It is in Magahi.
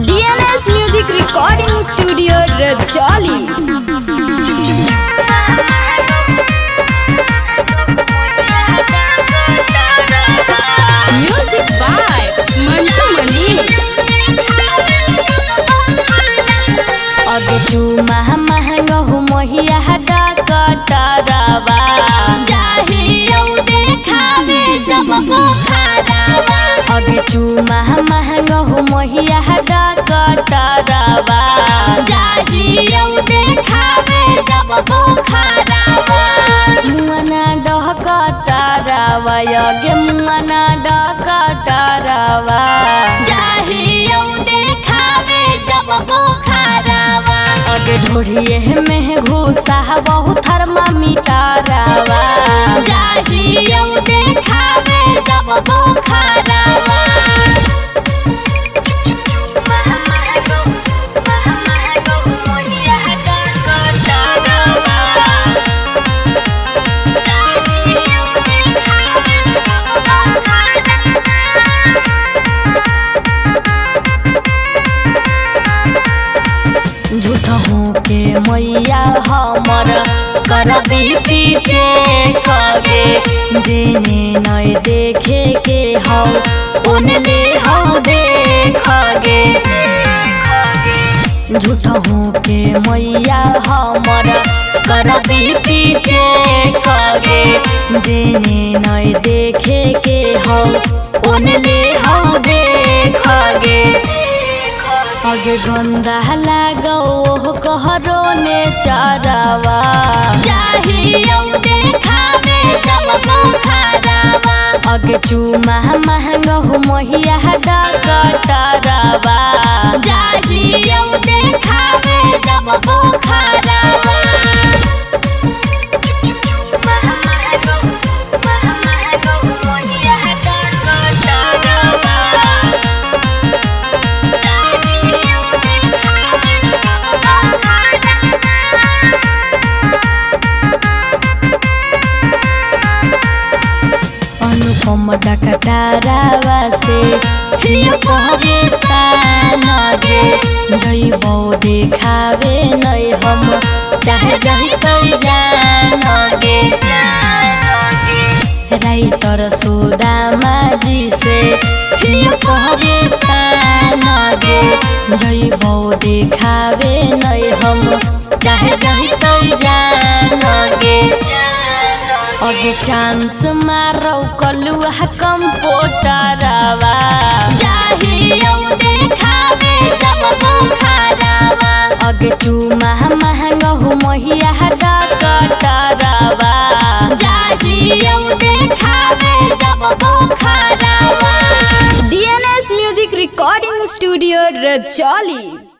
DNS music recording studio Rajauli. Music by Mantu Mani. अब चूमा महंगहु मोहिया डकटरवा जाहियौ देखावे जब पोखरवा। अब चूमा महंगहु मोहिया डकटरवा जाहियौ देखावे जब पोखरवा। मुअना डकटरवा यगे मुअना डकटरवा जाहियौ देखावे जब पोखरवा। अगे ढोढ़िए में घुसा बहुत थर्मामीटरवा जाहियौ देखावे जब पोखरवा। झूठहू के मैया हमर करबी पीछे कगे जेने नय देखे के हौ ओनले हौ देखगे। झूठहू के मैया हमर करबी पीछे कगे जेने नय देखे के हौ ओनले हौ देखगे। अगे गंदा लागो कहरो ने चारावा जाहियौ देखावे जब पोखरवा। अगे चूमा महंगहु मोहिया डकटरवा जाहियौ देखावे जब पोखरवा। अनुपम डकटरवा से हिय परेशान गे जइबौ देखावे नै हम चाहे जइतौ जान गे। राइटर सुदामा जी से हिय परेशान गे जइबौ देखावे नै हम चाहे जइतौ जान गे। अगे चांस मारौ कलुआ कंपोटरवा जाहियौ देखावे जब पोखरवा। अगे चूमा महंगहु मोहिया डकटरवा जाहियौ देखावे जब पोखरवा। DNS music recording studio Rajauli.